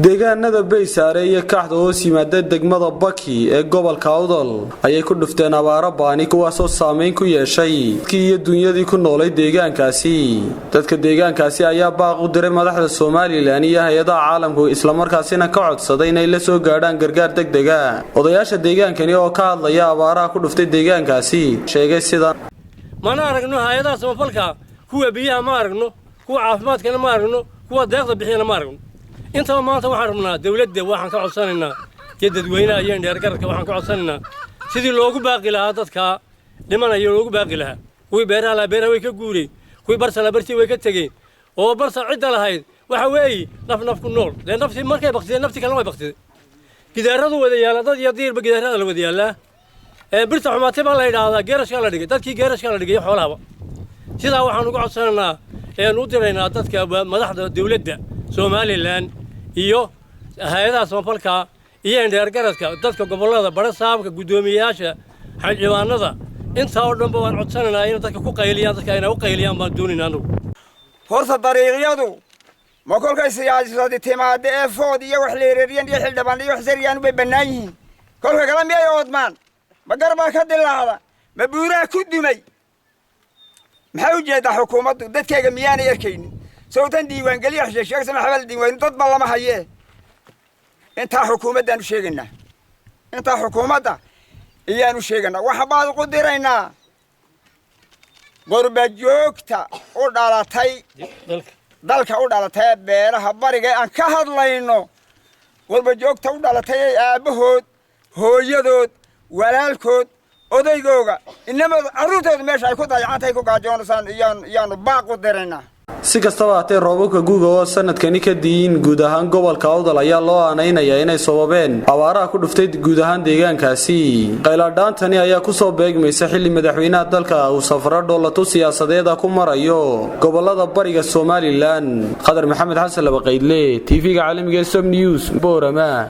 Deegaanada Baysaare iyo Kaxda hoos yimaada degmada Baki ee gobolka Awdal ayay ku dhufteen abaaro baani, kuwaasoo saameyn ku yeeshay dadkii iyo dunyadii ku noolay deegaankaasi. Dadka deegaankaasi ayaa baaq u diray madaxda Somaliland iyo hay-adaha caalamku, islamarkaasina ka codsaday inay la soo gaadhaan gargaar degdega. Odayaasha deegaankani oo ka hadlaya abaaraha ku dhuftay deegaankaasi sheegay sida: Mana aragno hay-adaha samafalka, kuwa biyaha ma aragno, kuwa caafimaadkana ma aragno, kuwa deeqda bixiyana ma aragno. Intaba maanta waxaan rabnaa dawladda, waxaan ka codsanaynaa iyo dadweynaha iyo indheergaradka, waxaan ka codsanaynaa sidii loogu baaqi lahaa dadka dhimanaya loogu baaqi lahaa. Kuwii beeraha lahaa beeraha way ka guureen, kuwii barsa lahaa bartii way ka tegeen, oo barsa cidda lahayd waxa weeye naf naf ku nool. Dee naftii markay baktideen, naftii kalena way baktiday. Gidaaradu wada yaalla, dad iyo diirba gidaarada la wada yaallaa. Birta xumaatay baa la yidhaahdaa, geerashkaa la dhigay dadkii, geerashkaa la dhigay xoolahaba. Sidaa waxaan uga codsanaynaa ean u diraynaa dadka madaxda dawladda Somaliland iyo hay-adaha samafalka iyo indheergaradka, dadka gobollada, barasaabka, guddoomiyeyaasha, xildhibaanada, intaa oo dhanba waan codsanaynaa inay dadka ku qayliyaan, dadka inay u qayliyaan baan doonaynaa anagu. Horta dariiqyadu ma kolkay siyaasadi timaada ee food iyo wax leereryan iyo xildhibaan iyo wax sariyaan bay bannaan yihiin? Kolka kale miyay oodmaan? Ma garbaa ka dilaacda? Ma buuraha ku dumay? Maxay u jeedaa xukuumaddu? Dadkayga miyaanay arkaynin? Sawtan diiwaangeliya sheegsheegsama, waxba la diiwaan, dad ba lama hayee. Intaa xukuumaddaanu sheegaynaa, intaa xukuumadda iyaanu sheegaynaa. Waxa baad u diraynaa qurbajoogta u dhalatay dalka, u dhalatay beeraha bariga ee aan ka hadlayno, qurbajoogta u dhalatay ee aabbahood, hooyadood, walaalkood, odaygooga, inamooda, carruurtooda meesha ay ku dayacantahay, ku gaajoonasaan iyaanu baaq u diraynaa. Si kastaba haatee, roobabka guga oo sanadkani ka diyin guud ahaan gobolka Awdal ayaa loo aanaynayaa inay sababeen abaaraha ku dhuftay guud ahaan deegaankaasi. Qayladhaantani ayaa kusoo beegmaysa xilli madaxweynaha dalka uu safaro dhoolato siyaasadeeda ku marayo gobolada bariga Somaliland. Khadar Maxamed Xasan Labaqaydle, TV-ga caalamiga Som News, Boorama.